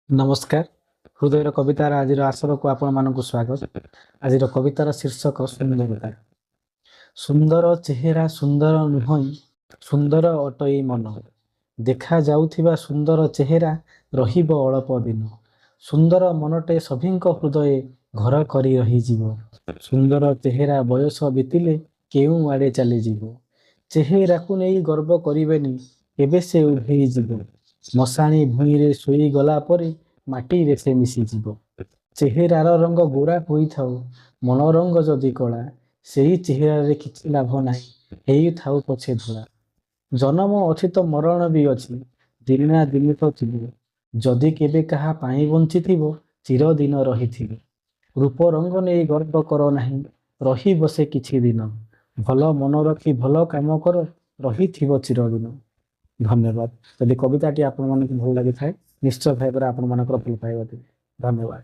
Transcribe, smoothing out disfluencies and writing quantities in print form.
ନମସ୍କାର। ହୃଦୟର କବିତାର ଆଜିର ଆସରକୁ ଆପଣମାନଙ୍କୁ ସ୍ୱାଗତ। ଆଜିର କବିତାର ଶୀର୍ଷକ ସୁନ୍ଦରତା। ସୁନ୍ଦର ଚେହେରା ସୁନ୍ଦର ନୁହଁଇ, ସୁନ୍ଦର ଅଟଇ ମନ। ଦେଖା ଯାଉଥିବା ସୁନ୍ଦର ଚେହେରା ରହିବ ଅଳପ ଦିନ। ସୁନ୍ଦର ମନଟେ ସଭିଙ୍କ ହୃଦୟେ ଘର କରି ରହିଯିବ। ସୁନ୍ଦର ଚେହେରା ବୟସ ବିତିଲେ କେଉଁ ଆଡ଼େ ଚାଲିଯିବ। ଚେହେରାକୁ ନେଇ ଗର୍ବ କରିବେନି, କେବେ ସେ ଉଭେଇଯିବ। ମଶାଣି ଭୂଇଁରେ ଶୋଇଗଲା ପରେ ମାଟିରେ ସେ ମିଶିଯିବ। ଚେହେରାର ରଙ୍ଗ ଗୋରା ହୋଇଥାଉ, ମନ ରଙ୍ଗ ଯଦି କଳା, ସେଇ ଚେହେରାରେ କିଛି ଲାଭ ନାହିଁ, ହେଇଥାଉ ପଛେ ଧଳା। ଜନମ ଅଛି ତ ମରଣ ବି ଅଛି, ଦିନେ ନା ଦିନେ ତ ଥିବ। ଯଦି କେବେ କାହା ପାଇଁ ବଞ୍ଚିଥିବ, ଚିରଦିନ ରହିଥିବ। ରୂପ ରଙ୍ଗ ନେଇ ଗର୍ବ କର ନାହିଁ, ରହିବ ସେ କିଛି ଦିନ। ଭଲ ମନ ରଖି ଭଲ କାମ କର, ରହିଥିବ ଚିରଦିନ। ଧନ୍ୟବାଦ। ଯଦି କବିତାଟି ଆପଣମାନଙ୍କୁ ଭଲ ଲାଗିଥାଏ, ନିଶ୍ଚୟ ଭାବରେ ଆପଣମାନଙ୍କର ଭଲ ପାଇବା ଦେବେ। ଧନ୍ୟବାଦ।